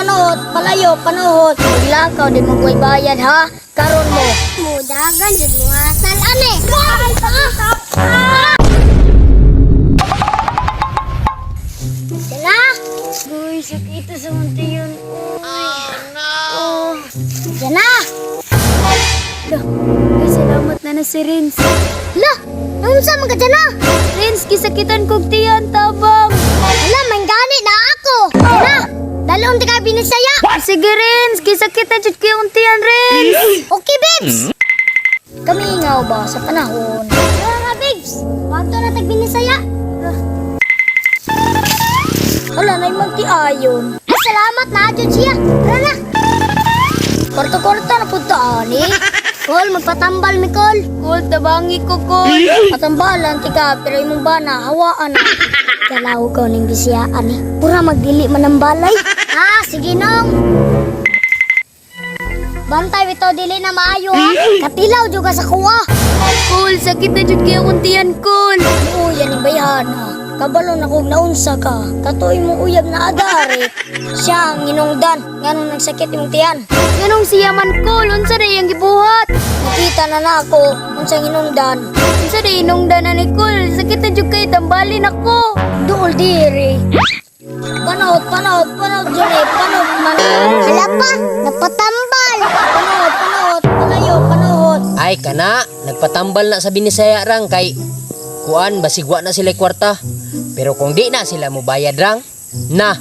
panuhot, palayo, panuhot. Maglakaw, di mo ko'y bayad, ha? Karon mo. Mudagan jud mo asal ane. Sila? Uy, sakit sa muntiyon. Uy. Oh. Diyan na. Lah, ay, salamat na na si Renz. La, naunsa man ka dyan na? Renz, gisakitan kog tiyan, tabang. Hala, manggani na ako. Diyan na. Dalon ti ka binisaya. Sige, Renz, gisakitan jud ko yung tiyan, Renz. Okay, babes. Kamingaw ba sa panahon? Tara nga, babes. Wanto na tag binisaya. Hala, na'y magtiayon. Ay, salamat na jud siya. Tara na. Kwarta-kwarta na punta, ani. Kol, magpatambal mi kol. Kol, tabangi ko, Kol. Patambalan, tika, pero imong bana, hawaan na. Kalaw ko ning bisiyaan eh. Pura magdili man ang balay. Ah, sige nong. Bantay bitaw dili na maayo ha. Katilaw jud ka sa kuwa. Kol, sakit na jud kayo kung tiyan, Kol. Oo, yan ang bayhana. Kabalo na kog naunsa ka. Katuoy mo uyab na adare. Siya ang inungdan. Nganong nagsakit imong tiyan. Nganong siya man, Kol? Unsa na iyang gibuhat? Nakita na nako unsang inungdan. Unsa na inungdan na ni Kol? Sakit na jud kay tambalin ako. Duol diri. Panot, panot, panot, Johnny. Panot, man. Hala pa, napatambal. Panot, panot, palayo, panuhot. Ay kana, nagpatambal na sa binisaya rang kay kuan basigwa na sila kwarta. Pero kung di na sila mobayad rang, na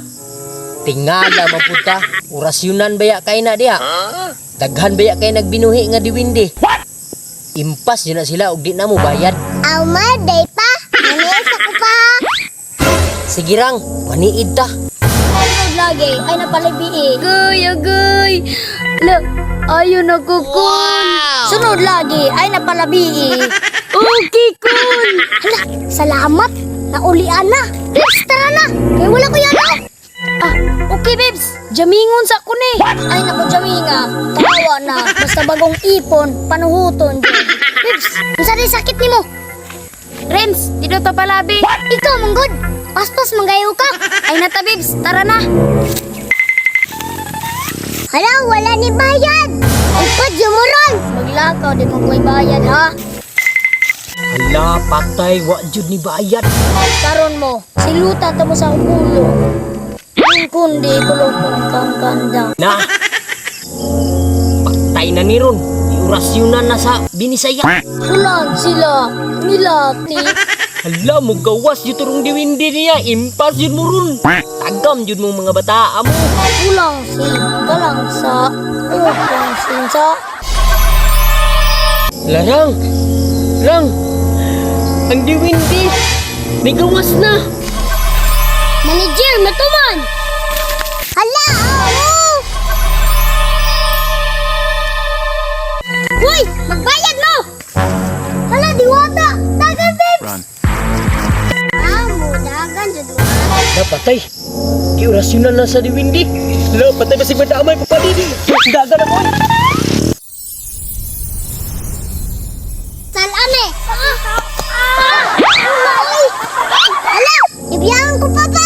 tingala mapunta, orasyonan baya kay na diha. Daghan baya kay nagbinuhi nga diwindi. Impas yun na sila og di na mo bayad. Aw day pa. Maniis ako pa. Sige rang, maniid ta. Sunod lagi ay napalibii. Agoy, agoy. La, ayo na ko, Kol. Sunod lagi ay napalabii. Okay, Kol. Hala, salamat. Naulian na. Babes, tara na. Kay wala ko yan oh. Ah, okay, babes. Jamingon sa ko ni. Ay, naku, Jaminga. Tawa na. Basta bagong ipon, panuhuton. Babes, unsa day sakit nimo? Renz, di daw ta palabi. Ikaw manggod. Paspas manggayo ka. Ay nata, babes. Tara na. Hala, wala ni bayad. Upad yumuron. Maglakaw, di mo ko'y bayad, ha? Hala, patay, wa jud ni bayad. Karon mo, siluta ta mo sa akong ulo. Kung kundi, kulong kang kanda. Na. Patay na ni ron. Iorasyonan na sa binisaya. Kulang sila, nilati. Hala, mo gawas yun turong diwindi niya. Impas yun mo ron. Tagam yun mong mga bata mo. Kulang si kalangsa, upang sinsa. Larang! Rang! Ang diwindi! Nigawas na! Manager, matuman. Hala, oo. Hoy, magbayad mo. Hala, diwata. Dagan, babes. Run. Ah, mudagan jud mo. Napatay! Giorasyonan na sa diwindi! Hala, patay ba si Madamay? Papadini! Daga na mo! Salan eh. Ah! Hala, ibiyangan ko pa pa.